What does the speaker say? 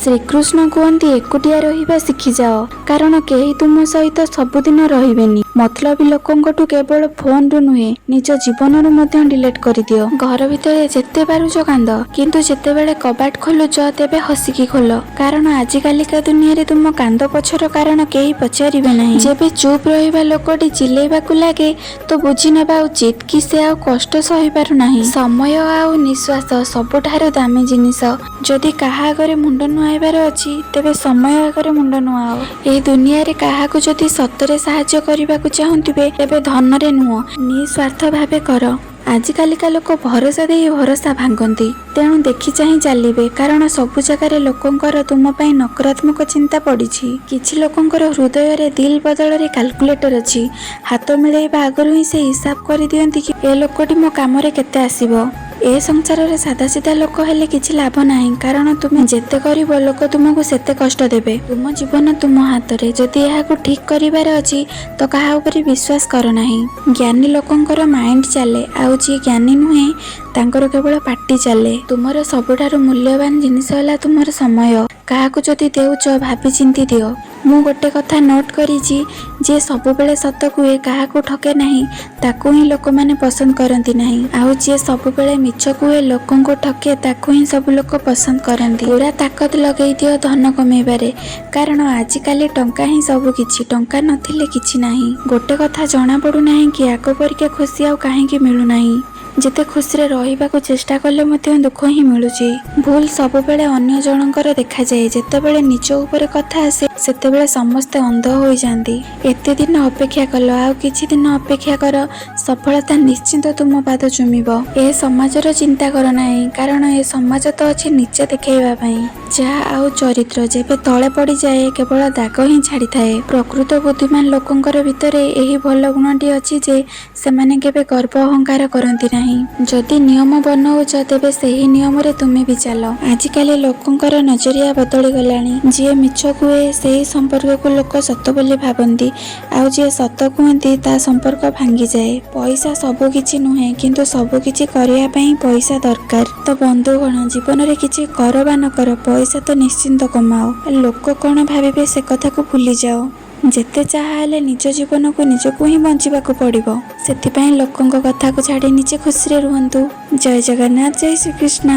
ଶ୍ରୀକୃଷ୍ଣ କୁହନ୍ତି, ଏକୁଟିଆ ରହିବା ଶିଖିଯାଅ, କାରଣ କେହି ତୁମ ସହିତ ସବୁଦିନ ରହିବେନି। ମତଲବୀ ଲୋକଙ୍କଠୁ କେବଳ ଫୋନରୁ ନୁହେଁ, ନିଜ ଜୀବନରୁ ମଧ୍ୟ ଡିଲିଟ୍ କରିଦିଅ। ଘର ଭିତରେ ଯେତେ ପାରୁଛ କାନ୍ଦ, କିନ୍ତୁ ଯେତେବେଳେ କବାଟ ଖୋଲୁଛ ତେବେ ହସିକି ଖୋଲ, କାରଣ ଆଜିକାଲିକା ଦୁନିଆରେ ତୁମ କାନ୍ଦ ପଛର କାରଣ କେହି ପଚାରିବେ ନାହିଁ। ଯେବେ ଚୁପ୍ ରହିବା ଲୋକଟି ଚିଲେଇବାକୁ ଲାଗେ, ତ ବୁଝି ନେବା ଉଚିତ କି ସେ ଆଉ କଷ୍ଟ ସହିପାରୁନାହିଁ। ସମୟ ଆଉ ନିଶ୍ୱାସ ସବୁଠାରୁ ଦାମୀ ଜିନିଷ। ଯଦି କାହା ଆଗରେ ମୁଣ୍ଡ ନୁଆଇବାର ଅଛି, ତେବେ ସମୟ ଆଗରେ ମୁଣ୍ଡ ନୁଆଅ। ଏହି ଦୁନିଆରେ କାହାକୁ ଯଦି ସତରେ ସାହାଯ୍ୟ କରିବାକୁ ଚାହୁଁଥିବେ, ତେବେ ଧନରେ ନୁହଁ, ନିସ୍ୱାର୍ଥ ଭାବେ କର। ଆଜିକାଲିକା ଲୋକ ଭରସା ଦେଇ ଭରସା ଭାଙ୍ଗନ୍ତି, ତେଣୁ ଦେଖି ଚାହିଁ ଚାଲିବେ, କାରଣ ସବୁ ଜାଗାରେ ଲୋକଙ୍କର ତୁମ ପାଇଁ ନକାରାତ୍ମକ ଚିନ୍ତା ପଡ଼ିଛି। କିଛି ଲୋକଙ୍କର ହୃଦୟରେ ଦିଲ୍ ବଦଳରେ କାଲକୁଲେଟର ଅଛି। ହାତ ମିଳେଇବା ଆଗରୁ ହିଁ ସେ ହିସାବ କରିଦିଅନ୍ତି କି ଏ ଲୋକଟି ମୋ କାମରେ କେତେ ଆସିବ। ଏ ସଂସାରରେ ସାଧାସିଧା ଲୋକ ହେଲେ କିଛି ଲାଭ ନାହିଁ, କାରଣ ତୁମେ ଯେତେ କରିବ, ଲୋକ ତୁମକୁ ସେତେ କଷ୍ଟ ଦେବେ। ତୁମ ଜୀବନ ତୁମ ହାତରେ। ଯଦି ଏହାକୁ ଠିକ୍ କରିବାର ଅଛି, ତ କାହା ଉପରେ ବିଶ୍ୱାସ କର ନାହିଁ। ଜ୍ଞାନୀ ଲୋକଙ୍କର ମାଇଣ୍ଡ ଚାଲେ, ଆଉ ଯିଏ ଜ୍ଞାନୀ ନୁହେଁ ତାଙ୍କର କେବଳ ପାଟି ଚାଲେ। ତୁମର ସବୁଠାରୁ ମୂଲ୍ୟବାନ ଜିନିଷ ହେଲା ତୁମର ସମୟ। କାହାକୁ ଯଦି ଦେଉଛ, ଭାବି ଚିନ୍ତି ଦିଅ। ମୁଁ ଗୋଟେ କଥା ନୋଟ୍ କରିଛି, ଯିଏ ସବୁବେଳେ ସତ କୁହେ, କାହାକୁ ଠକେ ନାହିଁ, ତାକୁ ହିଁ ଲୋକମାନେ ପସନ୍ଦ କରନ୍ତି ନାହିଁ। ଆଉ ଯିଏ ସବୁବେଳେ ମିଛ କୁହେ, ଲୋକଙ୍କୁ ଠକେ, ତାକୁ ହିଁ ସବୁ ଲୋକ ପସନ୍ଦ କରନ୍ତି। ପୁରା ତାକତ ଲଗେଇ ଦିଅ ଧନ କମେଇବାରେ, କାରଣ ଆଜିକାଲି ଟଙ୍କା ହିଁ ସବୁ କିଛି। ଟଙ୍କା ନଥିଲେ କିଛି ନାହିଁ। ଗୋଟେ କଥା ଜଣା ପଡୁନାହିଁ କି ଆଗ ପରିକା ଖୁସି ଆଉ କାହିଁକି ମିଳୁନାହିଁ। ଯେତେ ଖୁସିରେ ରହିବାକୁ ଚେଷ୍ଟା କଲେ ମଧ୍ୟ ଦୁଃଖ ହିଁ ମିଳୁଛି। ଭୁଲ ସବୁବେଳେ ଅନ୍ୟ ଜଣଙ୍କର ଦେଖାଯାଏ, ଯେତେବେଳେ ନିଜ ଉପରେ କଥା ଆସେ ସେତେବେଳେ ସମସ୍ତେ ଅନ୍ଧ ହୋଇଯାଆନ୍ତି। ଏତେ ଦିନ ଅପେକ୍ଷା କଲ, ଆଉ କିଛି ଦିନ ଅପେକ୍ଷା କର, ସଫଳତା ନିଶ୍ଚିନ୍ତ ତୁମ ପାଦ ଚୁମିବ। ଏ ସମାଜର ଚିନ୍ତା କର ନାହିଁ, କାରଣ ଏ ସମାଜ ତ ଅଛି ନୀଚ ଦେଖେଇବା ପାଇଁ। ଯାହା ଆଉ ଚରିତ୍ର ଯେବେ ତଳେ ପଡ଼ିଯାଏ, କେବଳ ଦାଗ ହିଁ ଛାଡ଼ିଥାଏ। ପ୍ରକୃତ ବୁଦ୍ଧିମାନ ଲୋକଙ୍କର ଭିତରେ ଏହି ଭଲ ଗୁଣଟି ଅଛି ଯେ ସେମାନେ କେବେ ଗର୍ବ ଅହଙ୍କାର କରନ୍ତି ନାହିଁ। ଯଦି ନିୟମ ବନଉଛ, ତେବେ ସେହି ନିୟମରେ ତୁମେ ବି ଚାଲ। ଆଜିକାଲି ଲୋକଙ୍କର ନଜରିଆ ବଦଳି ଗଲାଣି। ଯିଏ ମିଛ କୁହେ ସେହି ସମ୍ପର୍କକୁ ଲୋକ ସତ ବୋଲି ଭାବନ୍ତି, ଆଉ ଯିଏ ସତ କୁହନ୍ତି ତା ସମ୍ପର୍କ ଭାଙ୍ଗିଯାଏ। ପଇସା ସବୁ କିଛି ନୁହେଁ, କିନ୍ତୁ ସବୁ କିଛି କରିବା ପାଇଁ ପଇସା ଦରକାର। ତ ବନ୍ଧୁଗଣ, ଜୀବନରେ କିଛି କର ବା ନ କର, ପଇସା ତ ନିଶ୍ଚିନ୍ତ କମାଅ। ଲୋକ କଣ ଭାବିବେ ସେ କଥାକୁ ଭୁଲିଯାଅ। ଯେତେ ଯାହା ହେଲେ ନିଜ ଜୀବନକୁ ନିଜକୁ ହିଁ ବଞ୍ଚିବାକୁ ପଡ଼ିବ। ସେଥିପାଇଁ ଲୋକଙ୍କ କଥାକୁ ଛାଡ଼ି ନିଜେ ଖୁସିରେ ରୁହନ୍ତୁ। ଜୟ ଜଗନ୍ନାଥ, ଜୟ ଶ୍ରୀକୃଷ୍ଣ।